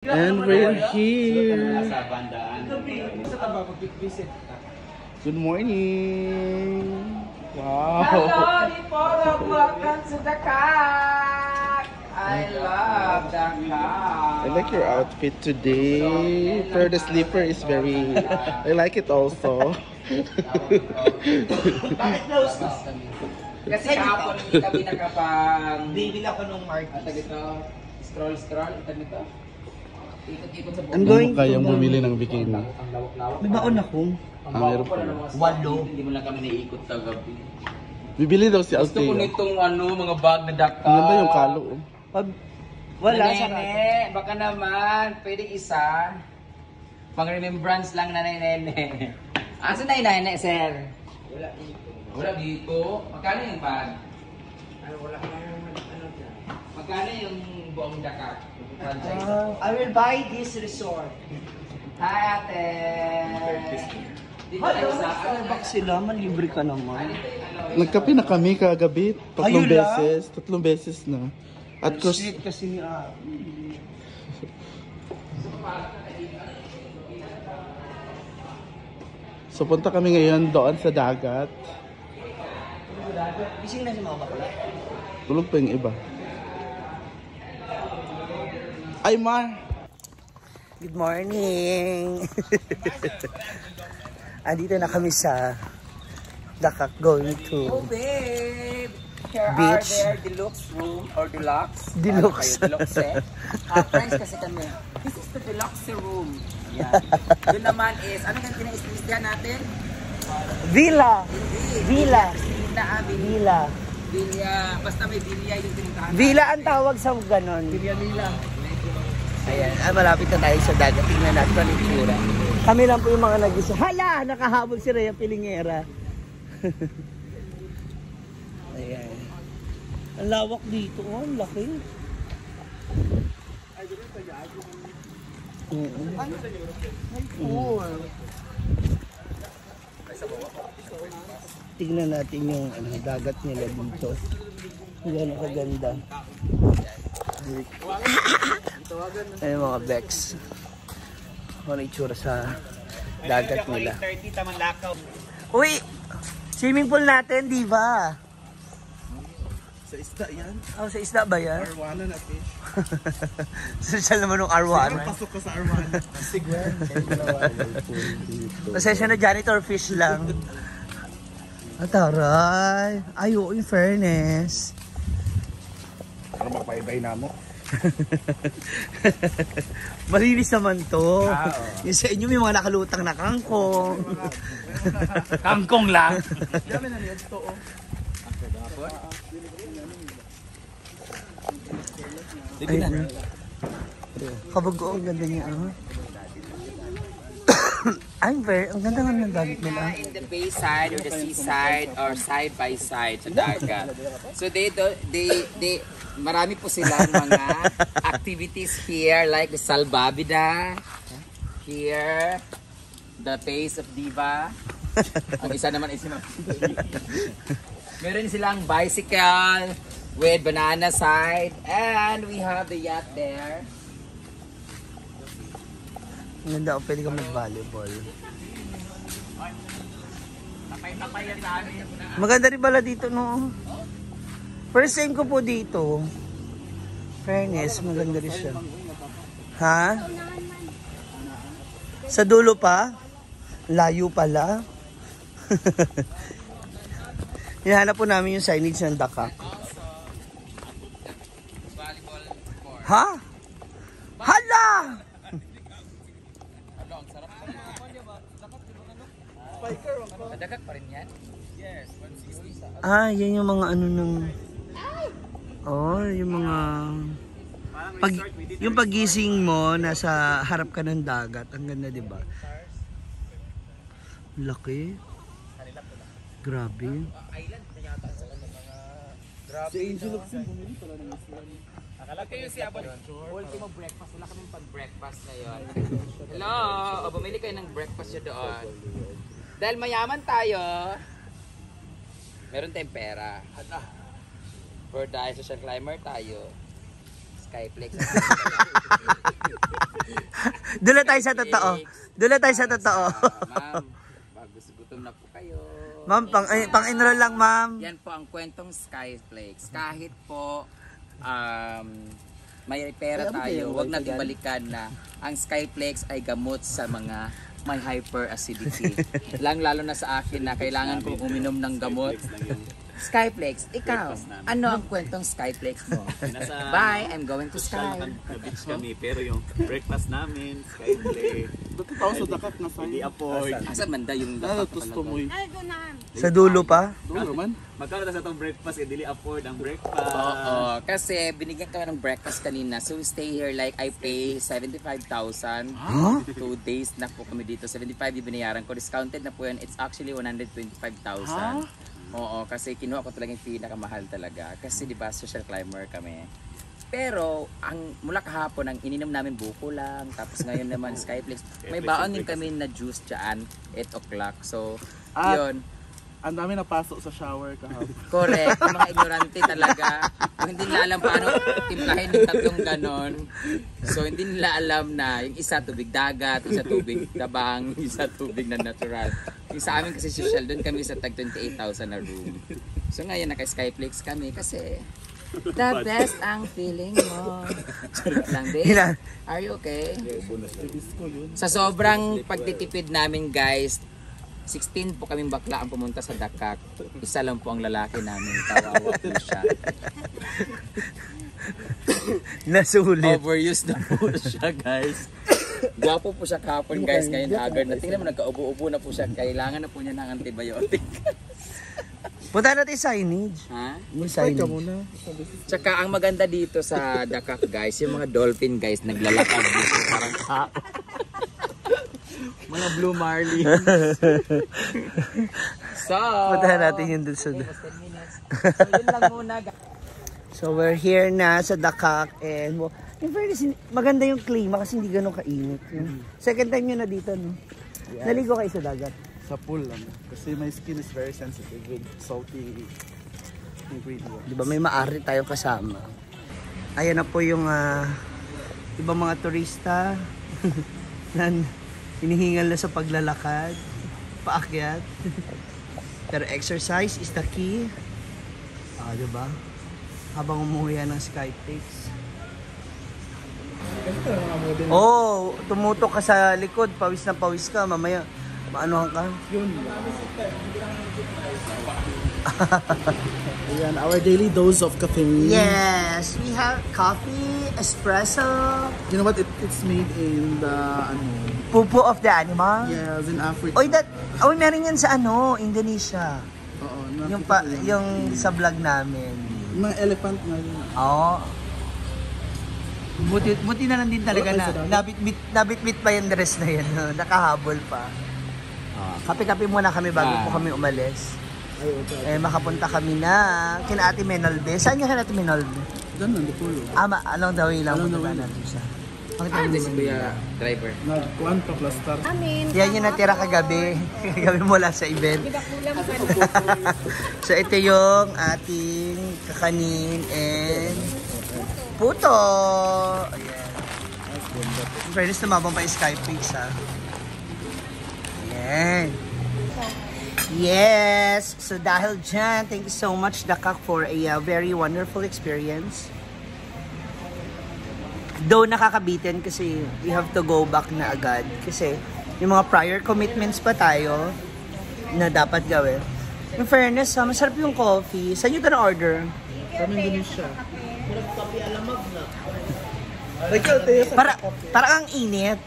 And we're here. Good morning. Wow. Hello, Dipolo. Welcome to the car. I love the car. I like your outfit today. Pero the slipper is very... I like it also. Bakit close to? Kasi kahapon hindi kami nakapang... Bibili ako nung market. At ito, scroll, ito nito. Ikot-ikot sa buong. I'm going to... Kayang bumili ng bikini. May baon ako. Meron pa. 8. Hindi mo lang kami naiikot sa gabi. Bibili daw si Gusto ko Althea. nitong mga bag na daka. Ang ganda yung kalo. Pag wala sa Nene, baka naman, pwede isa. Pang remembrance lang na nene. Asa na yung nene, sir? Wala dito. Wala dito? Magkano yung bag? Wala ka dyan. Magkano yung buong daka? I will buy this resort. Hi, ate! Dito tayo Hello, sa... Starbucks sila. Malibre ka naman. Nagkape na kami kagabi. Ayun lang? Tatlong beses na. At cross... Sweet kasi ni Abby. So punta kami ngayon doon sa dagat. Gising na si mama ko. Tulog pa yung iba. Ay, Mar! Good morning! Andito na kami sa Dakak going to Oh, babe! Here Beach. are their deluxe room or deluxe. Deluxe. Ano kayo, deluxe eh? Friends kasi kami. This is the deluxe room. Yan. Yun naman is, ano yung kina-istisya natin? Villa! Hindi. Villa. Villa. Villa. Villa. Basta may villa yung tinitahan. Villa ang tawag sa ganon. Villa. Ayan, malapit na tayo sa dagat. Tingnan natin ang itsura. Kami lang po yung mga nag-isa. Hala! Nakahabol si Rhea Pilingera. Ayan. Ang lawak dito. Oh, ang laki. Tingnan natin yung dagat nila dito. Yan ang kaganda. Ayun mga Bex. Ano itsura sa dagat nila. Uy! Swimming pool natin, di ba? Sa isda yan. Oh, sa isda ba yan? Arwana na fish. Social naman ng arwana. Pasok ka sa arwana. Pasensya na janitor fish lang. Ataray. Ay, oo, in fairness. Para mapaibay na mo. Malinis naman to. Yung sa inyo may mga nakalutang na kangkong. Kangkong lang. Dami na niya ito. Ayun. Kabago, ang ganda niya. Ang ganda nga ng dagat nila. In the bayside or the seaside or side by side sa dagat. So they marami po silang mga activities here like the Salbabida. Here, the Face of Diva. Ang isa naman is meron silang bicycle with banana side and we have the yacht there. Ang ganda, pwede ka mag-volleyball. Maganda rin pala dito, no? First time ko po dito. Fairness, maganda rin siya. Ha? Sa dulo pa? Layo pala. Hinahanap po namin yung signage ng Dakak. Ha? Hala! Madagak pa rin yan? Ah, yan yung mga ano ng... Oh, yung mga... Yung pagising mo, nasa harap ka ng dagat. Ang ganda, di ba? Laki. Grabe. Si Angel of Sin bumili pala ng isla. Akala kayo si Abad. Ultimo breakfast. Wala kaming pag-breakfast ngayon. Hello! O, bumili kayo ng breakfast nyo doon. Dahil mayaman tayo, meron tayong pera. For dahil social climber tayo, Skyflex. Dula tayo sa totoo. Dula tayo sa totoo. Ma'am, gutom na po kayo. Ma'am, pang-enroll lang, ma'am. Yan po ang kwentong Skyflakes. Kahit po may pera tayo, huwag natin balikan na ang Skyflakes ay gamot sa mga may hyperacidity. Lalo na sa akin na kailangan kong uminom ng gamot. Skyflakes, ikaw, ano ang kwentong Skyflakes mo? Bye, I'm going to Sky. Beach kami, pero yung breakfast namin, Skyflakes. Dito tao sa dakak na sa Hindi afford. Asa manda yung Ano, gusto mo eh. Sa dulo pa? Doon naman. Magkano na sa itong breakfast, hindi afford ang breakfast. Oo, kasi binigyan kami ng breakfast kanina. So we stay here like I pay 75,000. 2 days na po kami dito. 75 yung binayaran ko. Discounted na po yan. It's actually 125,000. Oo, kasi kinuha ko talaga yung pinakamahal talaga. Kasi di ba social climber kami. Pero ang mula kahapon ang ininom namin buko lang. Tapos ngayon naman Skyflakes. May baon din kami na juice dyan 8 o'clock. So yun. Ang dami napasok sa shower kahapon. Correct. Yung mga ignorante talaga. Kung hindi nila alam paano timplahin yung tatlong ganon. So hindi nila alam na yung isa tubig dagat, isa tubig tabang, isa tubig na natural. Yung sa amin kasi social, doon kami sa tag 28,000 na room. So ngayon naka-Skyflakes kami kasi the best ang feeling mo. Charot lang, babe. Are you okay? Sa sobrang pagtitipid namin, guys, 16 po kaming bakla ang pumunta sa Dakak. Isa lang po ang lalaki namin. Kawawa po siya. Nasulit. Overused na po siya, guys. Gwapo po siya kahapon, guys. Ngayon haggard na. Tingnan mo, nagkaubo-ubo na po siya. Kailangan na po niya ng antibiotic. Punta natin signage. Ha? Yung Ka signage. muna. Tsaka ang maganda dito sa Dakak, guys, yung mga dolphin, guys, naglalakad dito parang tao. Mga blue marlin. So, Punta natin yun dun sa... 10 minutes. So, yun lang muna, guys. So we're here na sa Dakak and in fairness, maganda yung klima kasi hindi ganun kainit. Second time nyo na dito, no? Naligo kayo sa dagat. Sa pool lang. Kasi my skin is very sensitive with salty ingredients. Di ba may maari tayong kasama. Ayan na po yung ibang mga turista na hinihingal na sa paglalakad, paakyat. Pero exercise is the key. Di ba? Habang umuwi ng Skyflakes. Oh, tumutok ka sa likod, pawis na pawis ka, mamaya maanohan ka. Yun. Ayan, our daily dose of caffeine. Yes, we have coffee, espresso, You know what? It's made in the pupo of the animal. yes, in Africa. Oy, meron yan sa Indonesia. Oo, Yung nakita ko yan. yung sa vlog namin. Yung mga elephant na yun. Oo. Buti na lang din talaga na nabit-bit pa yung dress na yan. No? Nakahabol pa. Kape-kape muna kami bago po kami umalis. Makapunta kami na kina Ate Menolbe. Saan yung kina Ate Menolbe? Diyan, nandipulo. Along the way lang Along the punta way. natin siya. This is Kuya Driver. Nagkuhan pa plaster. Yan yung natira kagabi. Kagabi mula sa event. So ito yung ating kakanin and puto. Ayan. In fairness, tumabang pa yung Skyflakes, ha. Ayan. Yes. So dahil dyan, thank you so much, Dakak, for a very wonderful experience. Though nakakabitin kasi we have to go back na agad. Kasi yung mga prior commitments pa tayo na dapat gawin. In fairness, masarap yung coffee. Saan nyo ito na-order? From Indonesia. Parang ang init.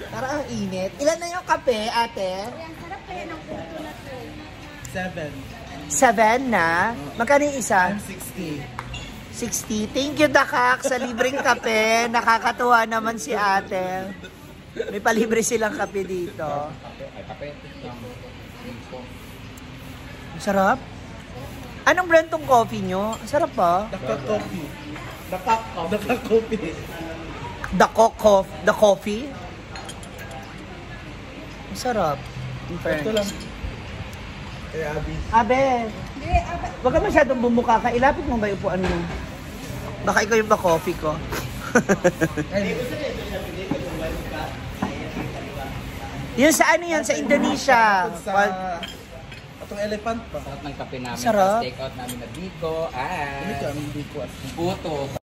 Parang ang init. Ilan na yung kape, ate? Ang sarap kaya ng puto na to. 7 na. Magkano yung isa? 60. 60. Thank you, Dakak, sa libreng kape. Nakakatuwa naman si ate. May palibre silang kape dito. Sarap. Anong brand tong coffee nyo? Sarap pa. Dakak coffee. Dakak coffee. The coffee? Sarap. In fairness. Ito lang. Kay Abby. Abe, wag ka masyadong bumuka ka. Ilapit mo ba yung upuan mo? Baka ikaw yung ba-coffee ko? Yun sa ano yan? Sa Indonesia. Sa atong elephant pa. Sarap ng kape namin. Sarap. Tapos take out namin na biko. Hindi Ah, ka, hindi ko. buto.